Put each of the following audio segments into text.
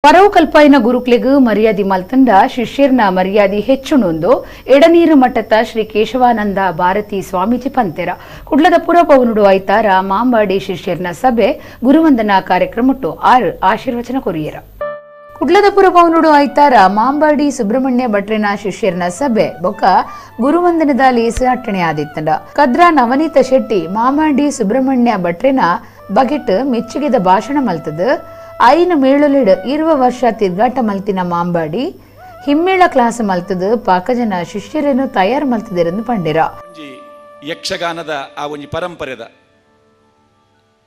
ಪರವು ಕಲ್ಪಾಯಿನ ಗುರುಕ್ಲೆಗ್ ಮರ್ಯಾದಿ ಮಲ್ತಂಡ ಶಿಷ್ಯರ್ನ ಮರ್ಯಾದಿ ಹೆಚ್ಚುಣೊಂದು ಎಡನೀರು ಮಠತ ಶ್ರೀ ಕೇಶವಾನಂದ ಭಾರತಿ ಸ್ವಾಮೀಜಿ ಪಂತೆರ ಕುಡ್ಲದ ಪುರಭವನುಡು ಐತಾರ ಮಾಂಬಾಡಿ ಶಿಷ್ಯರ್ನ ಸಭೆ ಗುರುವಂದನಾ ಕಾರ್ಯಕ್ರಮಟ್ಟು ಆರು ಆಶೀರ್ವಚನ ಕೊರಿಯರ. ಕುಡ್ಲದ ಪುರಭವನುಡು ಐತಾರ ಮಾಂಬಾಡಿ ಸುಬ್ರಹ್ಮಣ್ಯ ಭಟ್ರಿನ ಶಿಷ್ಯರ್ನ ಸಭೆ ಬೊಕ್ಕ ಗುರುವಂದನದ ಲೇಸ ಅಟ್ಟಣೆ ಆದಿತ್ತಂಡ. ಕದ್ರಾ ನವನೀತ ಶೆಟ್ಟಿ ಮಾಂಬಾಡಿ ಸುಬ್ರಹ್ಮಣ್ಯ ಭಟ್ರಿನ ಬಗೆಟ್ ಮೆಚ್ಚುಗೆದ ಭಾಷಣ ಮಲ್ತದ. ಐನು ಮೇಳುಲಿಡ್ 20 ವರ್ಷ ತಿರ್ಗಾಟ ಮಲ್ತಿನ ಮಾಂಬಾಡಿ ಹಿಮ್ಮೇಳ ಕ್ಲಾಸ್ ಮಲ್ತದ ಪಾಕಜನ ಶಿಷ್ಯರನ್ನು ತಯಾರು ಮಲ್ತದಿರೆಂದು ಪಂಡಿರ. ಯಕ್ಷಗಾನದ ಆ ಒಂಜಿ ಪರಂಪರೆದ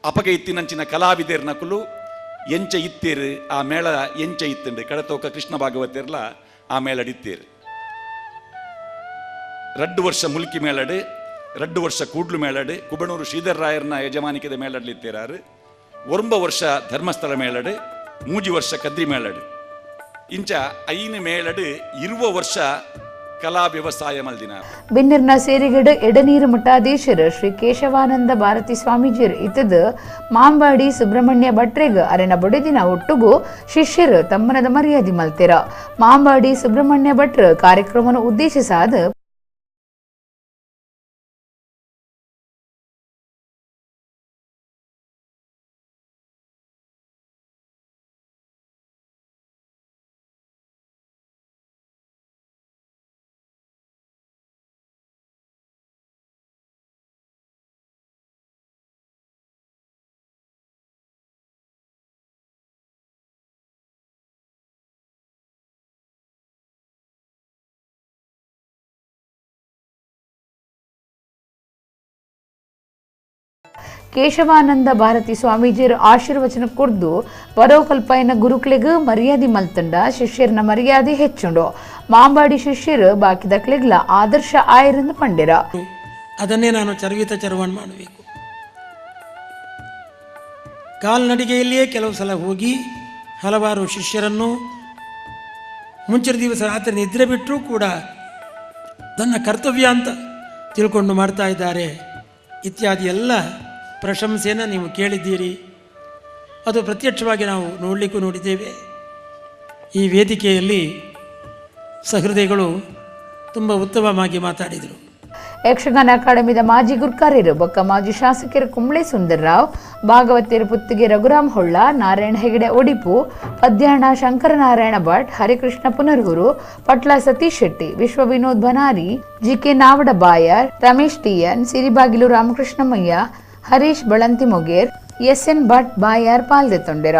ಅಪಗ ಇತ್ತಿನಂಚಿನ ಕಲಾವಿದೆರ್ ನಕುಲು ಎಂಚ ಇತ್ತೇರು ಆ ಮೇಳ ಎಂಚ ಇತ್ತಂಡು ಕಡತೋಕ ಕೃಷ್ಣ ಭಾಗವತಿರ್ಲ ಆ ಮೇಳಡಿತ್ತೇರು. 2 ವರ್ಷ ಮುಲ್ಕಿ ಮೇಳಡು, 2 ವರ್ಷ ಕೂಡ್ಲು ಮೇಳಡು, ಕುಬಣೂರು ಶ್ರೀಧರ್ ರಾಯರ್ನ ಯಜಮಾನಿಕೆದ ಮೇಳಡ್ಲಿತ್ತೇರಾರು, 9 ವರ್ಷ ಧರ್ಮಸ್ಥಳ ಮೇಳಡು, 3 ವರ್ಷ ಕದ್ರಿ ಮೇಳಡು, ಇಂಚ 5 ಮೇಳಡು 20 ವರ್ಷ ಕಲಾ ವ್ಯವಸಾಯ ಮಲ್ದಿನ. ಬಿನ್ನಿರ್ನ ಸೇರಿಗಡು ಎಡನೀರು ಮಠಾಧೀಶರು ಶ್ರೀ ಕೇಶವಾನಂದ ಭಾರತಿ ಸ್ವಾಮೀಜಿಯರು ಇತ್ತದ ಮಾಂಬಾಡಿ ಸುಬ್ರಹ್ಮಣ್ಯ ಭಟ್ರೆಗ್ ಅರೆನ ಬೊಡೆದಿನ ಒಟ್ಟುಗು ಶಿಷ್ಯರು ತಮ್ಮನದ ಮರ್ಯಾದೆ ಮಲ್ತಿರ. ಮಾಂಬಾಡಿ ಸುಬ್ರಹ್ಮಣ್ಯ ಭಟ್ರು ಕಾರ್ಯಕ್ರಮವನ್ನು ಉದ್ದೇಶಿಸಾದ ಕೇಶವಾನಂದ ಭಾರತಿ ಸ್ವಾಮೀಜಿಯರು ಆಶೀರ್ವಚನ ಕೊಡ್ದು ಪರೋಕಲ್ಪಾಯಿನ ಗುರುಕ್ಲೆಗ್ ಮರ್ಯಾದೆ ಮಲ್ತಂಡ ಶಿಷ್ಯರ್ನ ಮರ್ಯಾದೆ ಹೆಚ್ಚುಂಡು. ಮಾಂಬಾಡಿ ಶಿಷ್ಯರು ಬಾಕಿದಕ್ಲೆಗ್ಲ ಆದರ್ಶ ಆಯರೆಂದು ಪಂಡಿರ. ಅದನ್ನೇ ನಾನು ಚರ್ವಿತ ಚರ್ವಣ್ ಮಾಡಬೇಕು. ಕಾಲ್ನಡಿಗೆಯಲ್ಲಿಯೇ ಕೆಲವು ಸಲ ಹೋಗಿ ಹಲವಾರು ಶಿಷ್ಯರನ್ನು ಮುಂಚಿನ ದಿವಸ ರಾತ್ರಿ ನಿದ್ರೆ ಬಿಟ್ಟರೂ ಕೂಡ ತನ್ನ ಕರ್ತವ್ಯ ಅಂತ ತಿಳ್ಕೊಂಡು ಮಾಡ್ತಾ ಇದ್ದಾರೆ ಇತ್ಯಾದಿ ಎಲ್ಲ ಪ್ರಶಂಸೆಯನ್ನು ನೀವು ಕೇಳಿದ್ದೀರಿ. ಅದು ಪ್ರತ್ಯಕ್ಷವಾಗಿ ನಾವು ನೋಡಲಿಕ್ಕೂ ನೋಡಿದ್ದೇವೆ. ಈ ವೇದಿಕೆಯಲ್ಲಿ ಸಹೃದಯಗಳು ತುಂಬ ಉತ್ತಮವಾಗಿ ಮಾತಾಡಿದರು. ಯಕ್ಷಗಾನ ಅಕಾಡೆಮಿದ ಮಾಜಿ ಗುರ್ಕಾರ್ಯರು ಬೊಕ್ಕ ಮಾಜಿ ಶಾಸಕರು Kumble Sundara Rao, ಭಾಗವತಿಯರು Puttige Raghuram Holla, Narayana Hegde Odipu, Padyana Shankaranarayana Bhat, Harikrishna Punarur, Patla Satish Shetty, Vishwa Vinod Banari, GK Navada Bayar, Ramesh TN, Siribagilu Ramakrishnammayya, Harish Balanthimoger, SN Bhat Bayar ಪಾಲ್ದೆತ್ತೊಂಡೆರ.